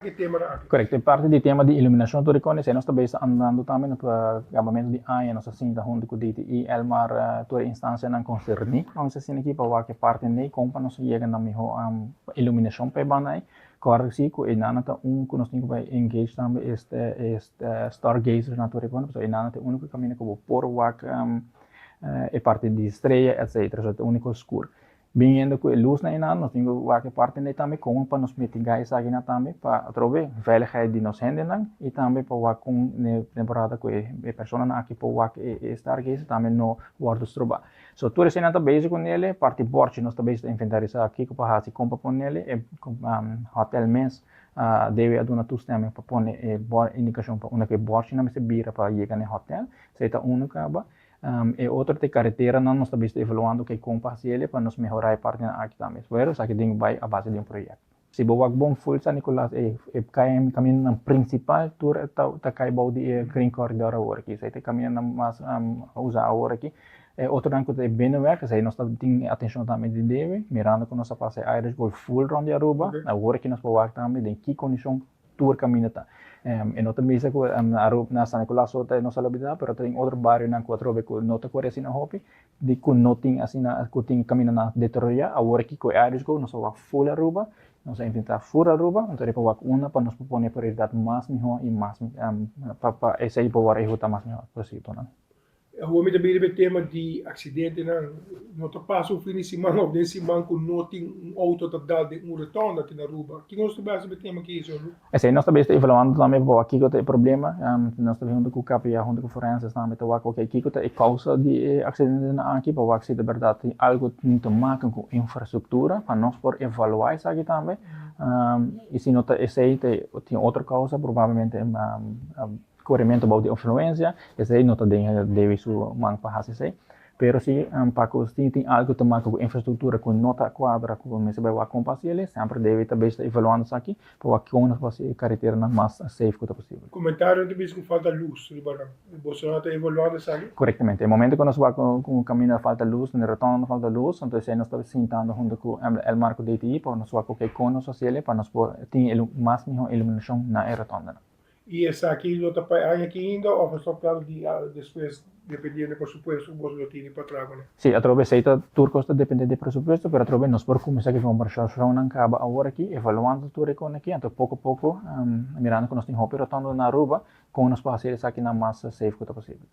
E tema aki. Correcto. E parti di tema di iluminacion tur e esey nos ta bezig andando tambe na acabamento di aña nos a sinta hunto cu DTI, Elmar, tur e instancianan concerni, vamos a asina aki, pa wak e parti nei con pa nos yega na miho iluminacion pa e banda ey. Correcto si cu eynan ta un cu nos tin cu bay engage tambe este stargazers na tur e pasobra eynan ta e unico caminda cu bo por wak e parti di strea etcetera, so ta e unico scur. Biniendo cu e luznan einan, nos tin cu wak e parti ei tambe con pa nos mitiga esakinan tambe pa atrobe veiligheid di nos hendenan y tambe pa wak con n'e temporada cu e personanan aki por wak e stargazer tambe no wordo stroba. So tur eseinan ta bezig cu nele, parti borchi nos ta bezig ta inventarisa kico pa haci, con pa ponele, e hotel mes debe a duna toestemming pa pone e indicacion pa unda cu e borchinan mester bira pa yega n'e hotel, esey ta uno caba. E otro ta e kareteranan, nos ta bisto evaluando ke kon pa hasi el'e pa nos mehorá e partinan aki tambe. Pero esaki tin ku bai a base di un proyekto. Si bo wak bon ful San Nicolas e kamindanan prinsipal tur ta kai bou di e Green Corridor awor aki. Esei ta e kamindanan mas usá awor aki. E otronan ku ta e binnenweg, esei nos ta tin atenshon tambe di debe, mirando ku nos a pasa e Irish Gold ful rònt di Aruba. Awor aki nos por wak tambe den ki kondishon tur kaminda ta. E no ta bisa ku na Aruba, na San Nicolas so ta e no salubridad, pero ta tin otro barionan ku atrobe ku no ta kore asina hopi, di ku no tin asina, ku tin kamindanan deteriorá. Awor aki ku e Irish Go nos a wak ful Aruba, nos a inventá ful Aruba, anto riba wak una pa nos por pone prioridad mas mihó i mas pa esei por wòrdu ehekutá mas mihó posibel. Awor mi ta bira riba e tema di aksidentenan. No ta pasa un fin di siman òf den siman ku no tin un outo ta dal den un rotonda aki na Aruba. Kiko nos ta basa riba e tema aki, señor Lu? Esei nos ta bes ta evaluando tambe pa wak kiko ta e problema. Nos ta huntu ku KPA, huntu ku forenses tambe ta wak oke kiko ta e kousa di e aksidentenan aki pa wak si ta bèrdat tin algu tin te maken ku infrastruktura pa nos por evaluá esaki tambe. I si no ta esei tin otro kousa probablemente Korementu bou di influensia, esei no ta den Dewi su man pa hasi esei. Pero si pa ku si tin algu ta maka ku infrastruktura ku no ta kuadra ku mester bai wak kon pa hasi el'e, semper Dewi ta bes ta evaluando esaki pa wak kon nos por hasi e kareteranan mas safe ku ta posibel. Komentarionan ta bisa ku falta lus riba nan. Boso ta evaluando esaki? Korektamente. E momento ku nos wak ku un kaminda falta lus, na rotonda falta lus, anto esei nos ta sintando huntu ku Elmar ku DTI pa nos wak oke kon nos hasi el'e pa nos por tin mas mihó iluminashon na e rotondanan. Y esaki lo ta pa e aña aki ainda of nos ta plano di despues dependiendo e presupuesto cu boso lo tini pa traha cune? Sí, atrobe esey ta tur cos ta depende di presupuesto, pero atrobe nos por cuminsa cu conversacionnan caba awor aki, evaluando tur e con aki, anto poco poco mirando cu nos tin hopi rotondo na Aruba, con nos por haci esakinan mas safe cu ta posibel.